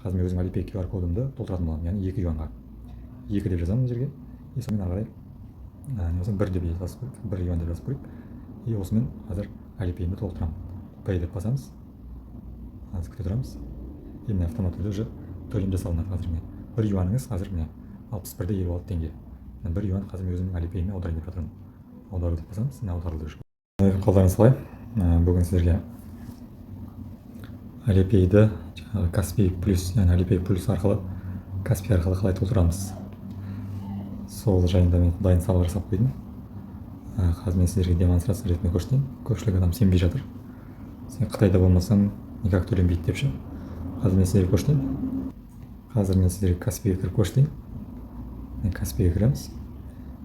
Қазір мен өзім Alipay QR кодымды толтыратын боламын, яғни 2 юаньға 2 деп жазамын мына жерге. И сонымен ары қарай не болмаса 1 деп жазып көрейік, 1 юань деп жазып көрейік. И осымен қазір Alipay'імді толтырамын. Pay деп басамыз, қазір күте тұрамыз. И міне, автоматты түрде уже төлем жасалынады. Қазір, міне, 1 юаныңыз қазір, міне, 61,56 теңге. Міне, 1 юан қазір мен өзімнің Alipay'іме аударайын деп жатырмын. Аудару деп басамыз. Міне, аударылды уже. Қалдарыңыз қалай? Бүгін сіздерге Alipay'ді жаңағы Каспи плюс, яғни Alipay плюс арқылы, Каспи арқылы қалай толтырамыз, сол жайында мен дайын сабақ жасап қойдым. Қазір мен сіздерге демонстрация ретінде көрсетейін. Көпшілік адам сенбей жатыр, сен Қытайда болмасаң, никак төленбейді деп ше. Қазір мен сіздерге көрсетейін. Қазір мен сіздерге Каспиге кіріп көрсетейін. Міне, Каспиге кіреміз.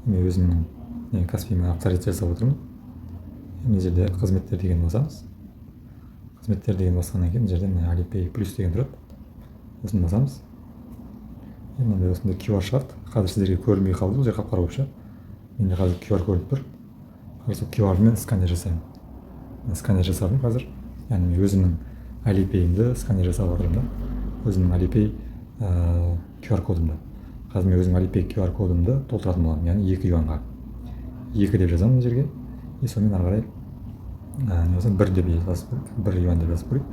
Мен өзімнің, не, Каспимен авторизация жасап отырмын. Мына жерде «Қызметтер» деген басамыз. «Қызметтер» деген басқаннан кейін мына жерде, міне, Alipay плюс деген тұрады, осыны басамыз. И мынандай, осындай QR шығады. Қазір сіздерге көрінбей қалды, бұл жер қап қара болып ше. Менде қазір QR көрініп тұр. Қазір сол QR-мен сканер жасаймын. Міне, сканер жасадым қазір, яғни мен өзімнің Alipay'імді сканер жасап жатырмын да, өзімнің Alipay QR кодымды. Қазір мен өзімнің Alipay QR кодымды толтыратын боламын, яғни 2 юаньға 2 деп жазамын мына жерге. И сонымен ары қарай не болмаса 1 деп жазып көрейік, 1 юань деп жазып көрейік.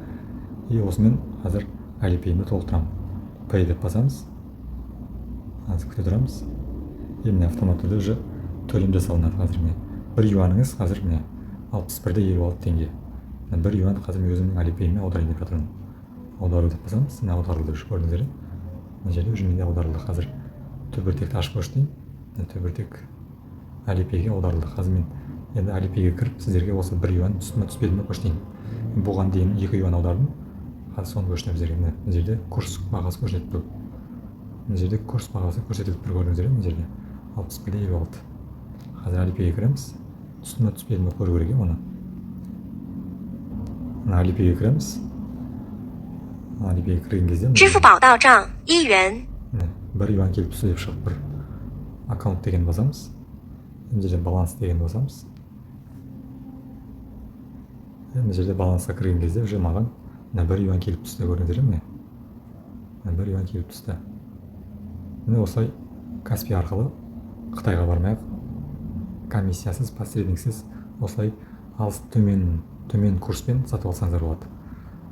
И осымен қазір Alipay'імді толтырамын. Pay деп басамыз, қазір күте тұрамыз. И міне, автоматты түрде уже төлем жасалынады. Қазір, міне, 1 юаныңыз қазір, міне, 61,56 теңге. Міне, 1 юан қазір мен өзімнің Alipay'іме аударайын деп жатырмын. Аудару деп басамыз. Міне, аударылды уже, көрдіңіздер, иә? Мына жерде уже менде аударылды. Қазір түбіртекті ашып көрсетейін. Міне, түбіртек Alipay'ге аударылды. Қазір мен енді Alipay'ге кіріп, сіздерге осы 1 юань түсті ме, түспеді ме, көрсетейін. Бұған дейін 2 юань аудардым, қазір соны көрсетемін сіздерге. Міне, мына жерде курс бағасы көрсетіліп тұр. Мына жерде курс бағасы көрсетіліп тұр, көрдіңіздер, иә? Мына жерде 61,56. Қазір Alipay'ге кіреміз, түсті ме, түспеді ме, көру керек, иә, оны. Мына Alipay'ге кіреміз. Alipay'ге кірген кезде мына 支付宝到账1元。 Міне, 1 юань келіп түсті деп шығып тұр. «Аккаунт» деген басамыз. Мына жерде «Баланс» деген басамыз. Мына жерде балансқа кірген кезде уже маған, мына, 1 юань келіп түсті, көрдіңіздер, иә? Міне, мына 1 юань келіп түсті. Міне, осылай Каспи арқылы Қытайға бармай ақ, комиссиясыз, посредниксіз, осылай алыс төмен төмен курспен сатып алсаңыздар болады.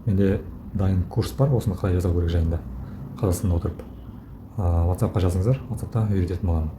Менде дайын курс бар, осыны қалай жасау керек жайында, Қазақстанда отырып. WhatsAppқа жазыңыздар, WhatsAppта үйрететін боламын.